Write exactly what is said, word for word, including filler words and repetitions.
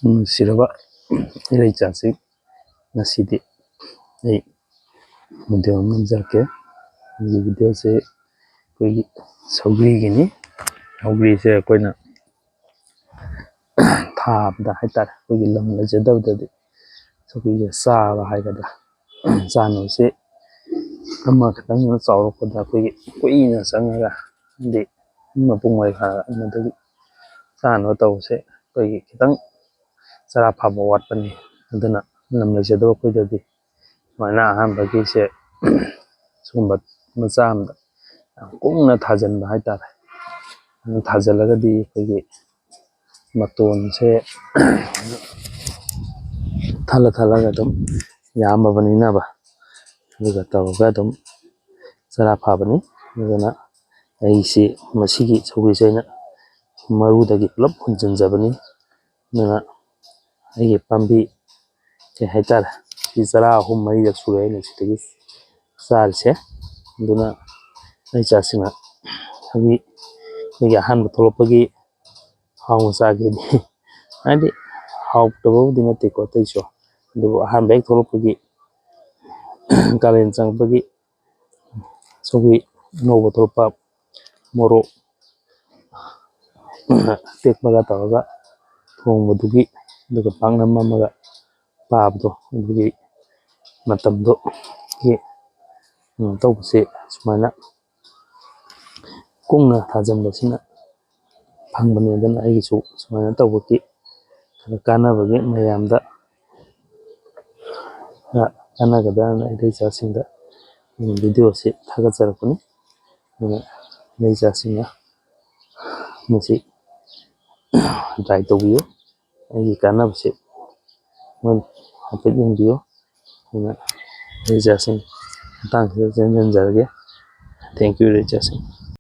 ꯅꯨꯡꯁꯤꯔꯕ ꯏꯔꯩꯆꯥꯁꯤꯡ, ꯉꯁꯤꯗꯤ ꯑꯩ video ꯑꯃ ꯅꯝꯖꯔꯛꯀꯦ꯫ ꯑꯩꯒꯤ videoꯁꯦ ꯑꯩꯈꯣꯏꯒꯤ ꯁꯧꯒ꯭ꯔꯤꯒꯤꯅꯤ꯫ ꯁꯧꯒ꯭ꯔꯤꯁꯦ ꯑꯩꯈꯣꯏꯅ ꯊꯥꯕꯗ ꯍꯥꯏꯇꯥꯔꯦ, ꯑꯩꯈꯣꯏꯒꯤ ꯂꯝ ꯂꯩꯖꯗꯕꯗꯗꯤ ꯁꯧꯒ꯭ꯔꯤꯁꯦ ꯆꯥꯕ ꯍꯥꯏꯒꯗ꯭ꯔꯥ, ꯆꯥꯅꯕꯁꯦ ꯑꯃ ꯈꯤꯇꯪ ꯆꯥꯎꯔꯛꯄꯗ ꯑꯩꯈꯣꯏꯒꯤ ꯀꯨꯏꯅ ꯆꯪꯉꯒ, ꯍꯥꯏꯗꯤ ꯃꯄꯨꯡ ꯑꯣꯏ ꯐꯥꯔꯒ ꯑꯃꯗꯒꯤ ꯆꯥꯅꯕ ꯇꯧꯕꯁꯦ ꯑꯩꯈꯣꯏꯒꯤ ꯈꯤꯇꯪ ꯆꯔꯥ ꯐꯥꯕ ꯋꯥꯠꯄꯅꯤ꯫ ꯑꯗꯨꯅ ꯂꯝ ꯂꯩꯖꯗꯕ ꯑꯩꯈꯣꯏꯗꯗꯤ ꯁꯨꯃꯥꯏꯅ ꯑꯍꯥꯟꯕꯒꯤꯁꯦ ꯁꯤꯒꯨꯝꯕ ꯃꯆꯥ ꯑꯃꯗ ꯌꯥꯝ ꯀꯨꯡꯅ ꯊꯥꯖꯤꯟꯕ ꯍꯥꯏꯇꯥꯔꯦ꯫ ꯑꯗꯨ ꯊꯥꯖꯤꯜꯂꯒꯗꯤ ꯑꯩꯈꯣꯏꯒꯤ ꯃꯇꯣꯟꯁꯦ ꯊꯜꯂ ꯊꯜꯂꯒ ꯑꯗꯨꯝ ꯌꯥꯝꯃꯕꯅꯤꯅꯕ, ꯑꯗꯨꯒ ꯇꯧꯔꯒ ꯑꯗꯨꯝ ꯆꯔꯥ ꯐꯥꯕꯅꯤ꯫ ꯑꯗꯨꯅ ꯑꯩꯁꯤ ꯃꯁꯤꯒꯤ ꯁꯧꯒ꯭ꯔꯤꯁꯦ ꯑꯩꯅ ꯃꯔꯨꯗꯒꯤ ꯄꯨꯂꯞ ꯍꯨꯟꯖꯤꯟꯖꯕꯅꯤ꯫ ꯑꯗꯨꯅ ꯑꯩꯒꯤ ꯄꯥꯝꯕꯤ ꯀꯩ ꯍꯥꯏꯇꯥꯔꯦ, ꯁꯤ ꯆꯔꯥ ꯑꯍꯨꯝ ꯃꯔꯤꯔꯛ ꯁꯨꯔꯦ ꯑꯩꯅ ꯁꯤꯗꯒꯤ ꯆꯥꯔꯤꯁꯦ꯫ ꯑꯗꯨꯅ ꯏꯔꯩꯆꯥꯁꯤꯡꯅ ꯁꯧꯒ꯭ꯔꯤ ꯑꯩꯈꯣꯏꯒꯤ ꯑꯍꯥꯟꯕ ꯊꯣꯛꯂꯛꯄꯒꯤ ꯍꯥꯎꯅ ꯆꯥꯒꯦꯗꯤ, ꯍꯥꯏꯗꯤ ꯍꯥꯎꯇꯕꯕꯨꯗꯤ ꯅꯠꯇꯦꯀꯣ ꯑꯇꯩꯁꯨ, ꯑꯗꯨꯕꯨ ꯑꯍꯥꯟꯕ ꯍꯦꯛ ꯊꯣꯛꯂꯛꯄꯒꯤ ꯀꯥꯂꯦꯟ ꯆꯪꯉꯛꯄꯒꯤ ꯁꯧꯒ꯭ꯔꯤ ꯑꯅꯧꯕ ꯊꯣꯛꯂꯛꯄ, ꯃꯣꯔꯣꯛ ꯑꯇꯦꯛꯄꯒ ꯇꯧꯔꯒ ꯊꯣꯡꯕꯗꯨꯒꯤ, ꯑꯗꯨꯒ ꯄꯥꯛꯅꯝ ꯑꯃꯒ ꯄꯥꯕꯗꯣ, ꯑꯗꯨꯒꯤ ꯃꯇꯝꯗꯣ ꯒꯤ ꯀꯩꯅꯣ ꯇꯧꯕꯁꯦ ꯁꯨꯃꯥꯏꯅ ꯀꯨꯡꯅ ꯊꯥꯖꯤꯟꯕꯁꯤꯅ ꯐꯪꯕꯅꯤ꯫ ꯑꯗꯨꯅ ꯑꯩꯒꯤꯁꯨ ꯁꯨꯃꯥꯏꯅ ꯇꯧꯕꯒꯤ ꯈꯔ ꯀꯥꯟꯅꯕꯒꯤ ꯃꯌꯥꯝꯗ ꯈꯔ ꯀꯥꯟꯅꯒꯗ꯭ꯔꯅ ꯏꯔꯩꯆꯥꯁꯤꯡꯗ videoꯁꯤ ꯊꯥꯒꯠꯆꯔꯛꯄꯅꯤ꯫ ꯑꯗꯨꯅ ꯏꯔꯩꯆꯥꯁꯤꯡꯅ ꯃꯁꯤ try ꯇꯧꯕꯤꯌꯨ꯫ ꯑꯩꯒꯤ ꯀꯥꯟꯅꯕꯁꯤ ꯃꯣꯏ ꯍꯥꯏꯐꯦꯠ ꯌꯦꯡꯕꯤꯌꯨ꯫ ꯑꯗꯨꯅ ꯏꯔꯩꯆꯥꯁꯤꯡ ꯃꯇꯥꯡꯁꯤꯗ ꯆꯦꯟꯁꯤꯟꯖꯔꯒꯦ꯫ Thank you, ꯏꯔꯩꯆꯥꯁꯤꯡ꯫